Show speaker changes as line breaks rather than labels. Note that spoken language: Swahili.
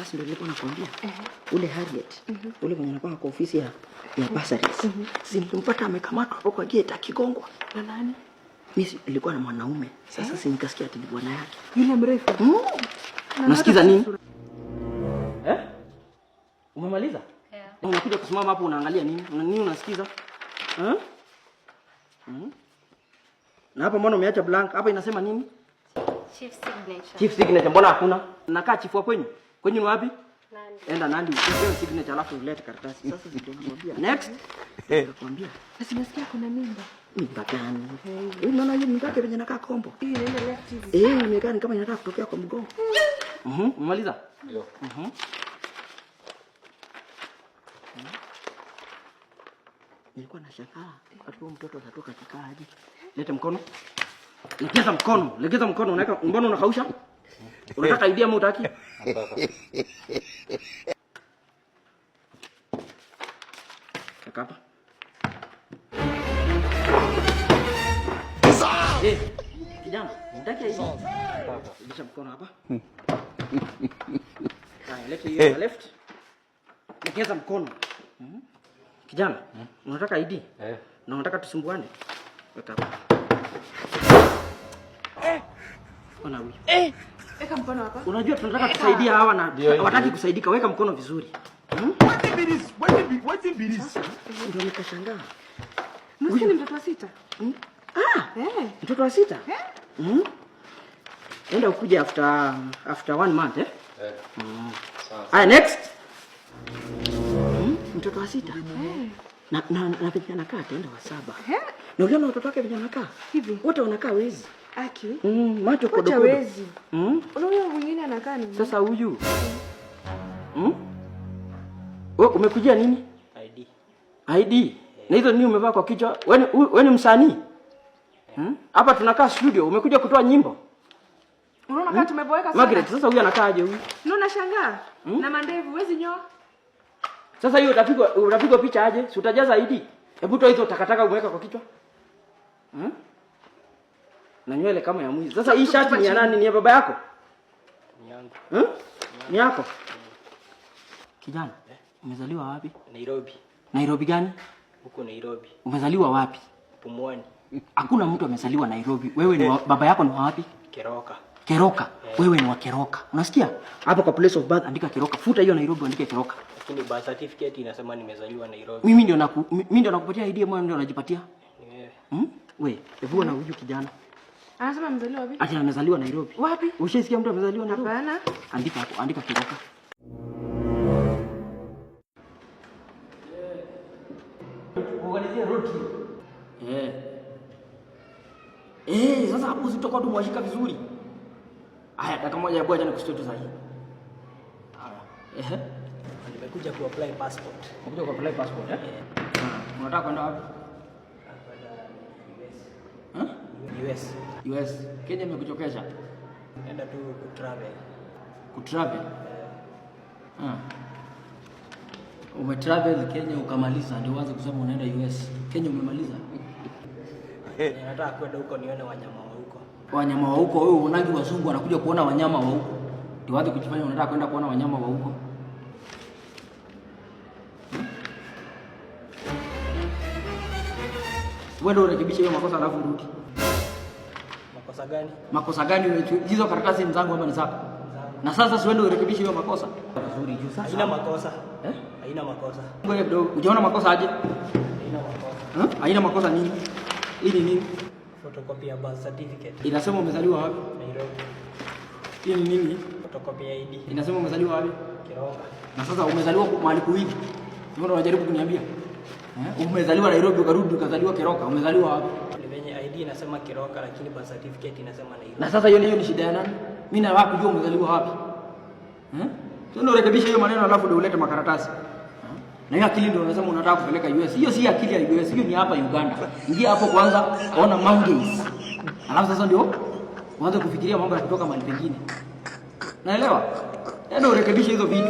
Sasa ndio nilikuwa nakwambia. Ule Harriet, ule mwenye anakuwa kwa ofisi ya bursaries. Si nilimpata amekamatwa hapo kwa gate akigongwa.
Na nani?
Mimi nilikuwa na mwanaume. Sasa si nikasikia ati ni bwana yake.
Yule mrefu.
Unasikiza nini? Eh? Umemaliza?
Yeah.
Unakuja kusimama hapo unaangalia nini? Una nini unasikiza? Eh? Na hapa mbona umeacha blank? Hapa inasema nini?
Chief signature.
Chief signature mbona hakuna? Nakaa chifu wa kwenyu. Kwenyu ni wapi?
Nandi.
Enda Nandi upewe signature alafu ulete karatasi. Sasa ndio nakwambia. Next. Nakwambia.
Na nasikia kuna mimba.
Mimba gani? Wewe unaona hiyo mimba yake venye inakaa kombo?
Hii inaenda left hivi.
Eh, imekaa ni kama inataka kutokea kwa mgongo. Umemaliza?
Ndio.
Nilikuwa nashangaa ati huyu mtoto atatoka kikaaje. Lete mkono. Legeza mkono, legeza mkono unaweka, mbona unakausha? Unataka idea ama hutaki? Kaka hapa. Eh, kijana, unataka idea? Legeza mkono hapa. Haya, lete hiyo ya left. Legeza mkono. Kijana, unataka ID?
Eh.
Na unataka tusumbuane? Weka hapa. Ona huyu.
Weka mkono hapa.
Unajua tunataka tusaidia hawa na
Ndio,
hawataki kusaidika. Weka mkono vizuri.
Wetin be this? Wetin be this?
Sasa ndio nikashangaa.
Msikia ni mtoto wa 6.
Ah,
Eh.
mtoto wa 6? Enda ukuje after 1 month, eh?
Eh. Sawa.
Haya, next. Mtoto wa 6. Na vijana anakaa ataenda wa 7.
Eh?
Na uliona watoto wake vijana anakaa?
Hivi.
Wote wanakaa wezi.
Aki.
Macho
Wacha
kodo kodo.
wezi. Unaona mwingine anakaa ni
Sasa huyu. Wewe umekujia nini?
ID.
ID. Na hizo nini umevaa kwa kichwa? Wewe ni msanii? Hapa tunakaa studio, umekuja kutoa nyimbo.
Unaona kama tumeboeka sana.
Margaret, sasa huyu anakaaje huyu?
Unaona shangaa? Na mandevu huwezi nyoa.
Sasa hiyo utapigwa picha aje? Si utajaza ID? Hebu toa hizo takataka umeweka kwa kichwa. Na nywele kama ya mwizi. Sasa hii shati ni ya nani? Ni ya baba yako?
Ni yangu.
Ni yako? Kijana, umezaliwa wapi?
Nairobi.
Nairobi gani?
Huko Nairobi.
Umezaliwa wapi?
Pumwani.
Hakuna mtu amezaliwa Nairobi. Wewe ni wa, baba yako ni wa wapi?
Keroka.
Keroka. Wewe ni wa Keroka. Unasikia? Hapo kwa place of birth andika Keroka. Futa hiyo Nairobi andike Keroka.
Lakini birth certificate inasema nimezaliwa Nairobi.
Mimi ndio naku, mimi ndio nakupatia idea, mimi ndio najipatia.
Ni wewe.
We, hebu ona huyu kijana.
Anasema amezaliwa wapi?
Ati amezaliwa Nairobi.
Wapi?
Ushaisikia mtu amezaliwa Nairobi?
Hapana.
Andika hapo, andika Keroka. Kuorganizia road trip. Sasa hapo usitoka tu mwashika vizuri. Haya, dakika moja ya bwana nikusitoe tu sahihi. Haya. Ehe.
Nimekuja ku apply passport.
Umekuja ku apply passport, eh? Unataka kwenda wapi?
US. US.
US. Kenya imekuchokesha?
Naenda tu ku travel.
Ku travel? Umetravel Kenya ukamaliza ndio uanze kusema unaenda US. Kenya umemaliza?
Nataka kwenda huko nione wanyama wa huko.
Wanyama wa huko, wewe unaonagi wazungu wanakuja kuona wanyama wa huko. Ndio uanze kujifanya unataka kwenda kuona wanyama wa huko. Wewe ndio urekebishe hiyo makosa alafu urudi.
Makosa gani?
Makosa gani hizo karatasi ni zangu ama ni zako? Na sasa si wewe ndio urekebishe hiyo makosa? Vizuri juu sasa.
Haina makosa.
Eh?
Haina makosa.
Ngoja kidogo. Ujaona makosa aje?
Haina makosa.
Haina makosa nini? Hii ni nini?
Photocopy ya birth certificate.
Inasema umezaliwa wapi?
Nairobi.
Hii ni nini?
Photocopy ya ID.
Inasema umezaliwa wapi?
Keroka.
Na sasa umezaliwa mahali kuwili. Mbona unajaribu kuniambia? Umezaliwa Nairobi ukarudi ukazaliwa Keroka. Umezaliwa wapi?
Ni venye ID inasema Keroka lakini birth certificate inasema Nairobi.
Na sasa hiyo ni shida ya nani? Mimi na wapi kujua umezaliwa wapi? Sio ndio urekebishe hiyo maneno alafu ndio ulete makaratasi. Na hiyo akili ndio unasema unataka kupeleka US. Hiyo si akili ya US, hiyo ni hapa Uganda. Ingia hapo kwanza ona monkeys. Alafu sasa ndio uanze kufikiria mambo ya kutoka mahali pengine. Naelewa? Yaani urekebishe hizo vitu.